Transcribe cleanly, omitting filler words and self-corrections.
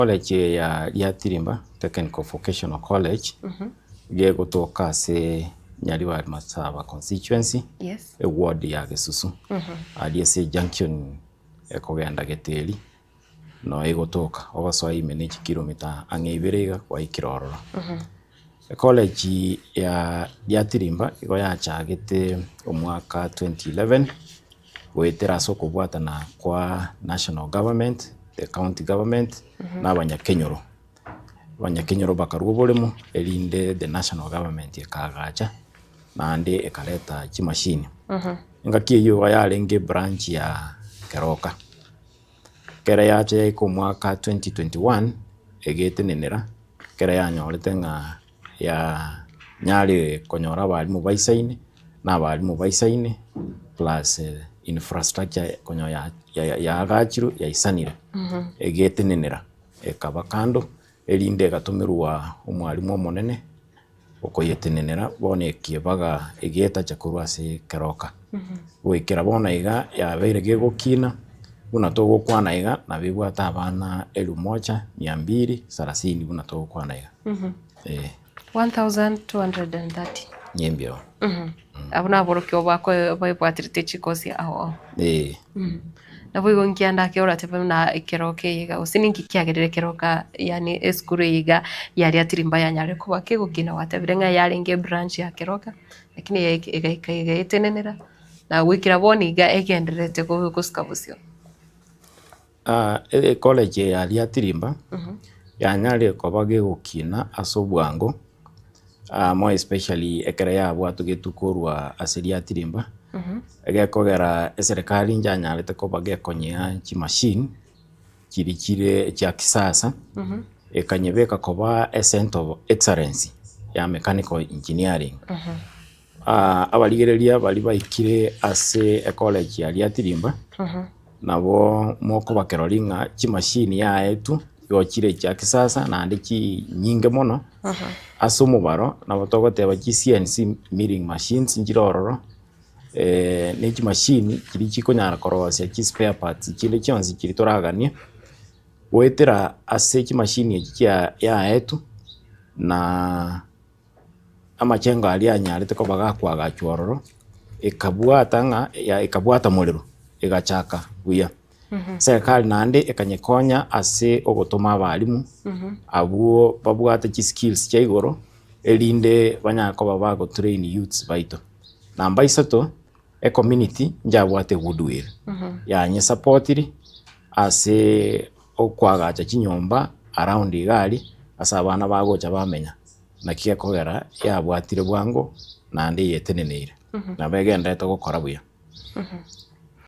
College eye ya Riatirimba Technical Vocational College iga egotoka ase Nyaribari Masaba Constituency, Yes. eward ya Gesusu, aria ase ejunction ekogenda Geteri no egotoka, ogosoa ime ne chikilomita ang'e ibere iga gwaikire ororo. Ecollege ya Riatirimba igo yachagete omwaka 2011 goetera ase okobwatana kwa national government, the county government, na abanyakenyoro. Abanyakenyoro bakarwa oboremo erinde the national government ekaagacha naende ekareta chimashini. Engaki eyio igo yarenge ebranch ya Keroka. Ekero yacha yaika omwaka 2021, egetenenera ekero yanyorete ng'a yanyarire konyora abalimu baisaine, na abalimu baisaine plus infrastructure konya yaagachirwe yaisanire, egetenenera ekaba kando erinde egatomerwa omwalimu omonene okoyetenenera bono ekebaga egetacha korwa ase keroka. Goikera bono iga yabeire gegokina, buna togokwana iga nabo ebwate abana elfu moja mia mbili sarasini buna togokwana iga, eh. 1230. Nimbio. Abwo naborokigwa bako baebwaterete chikosi ao ao. Eh. Naboigo nkianda ake oratebe buna ekeroka eye iga gose ninki kiagerire ekeroka yaani esukuru eye iga yaria tirimba yanyarire koba kegokina gwatebire ng'a yarenge ebranch ya keroka lakini egaika egaetenenera na goikera bono iga egendererete gosuka bosio. Ecollege eye ya Riatirimba yanyarire koba gegokina ase obwango more especially ekero yabwatogetwe korwa ase Riatirimba, egekogera eserekari njanyarete koba gekonyea chimashini chiria chire chia kisasa, ekanyebeka koba ecenter of excellence ya mechanical engineering. Abarigereria baria baikire ase ecollege ya Riatirimba, nabo mokobakeroria ng'a chimashini yaetwe igo chire chia kisasa naende chinyinge mono, ase omobaro nabo togoteba chi CNC milling machines nchire ororo, ne chimashini chiria chikonyara korosia chi spare parts chinde chionsi chiria toraganie, goetera ase chimashini echi chia yaetwe na. Amachengo aria anyarete koba gakoagachwa ororo, ekabwata ng'a ekabwata morero, egachaka buya. Serikali naende ekanyekonya ase ogotoma abalimu, abwo babwate chiskills chia igoro, erinde banyare koba bagotrain youths baito. Namba isato, ecommunity njabwate egoodwill, yanyesapotiri ase okoagacha chinyomba around iga aria, ase abana bagocha bamenya. Naki gekogera yabwatire bwango naende yeteneneire, nabo egendererete gokora buya.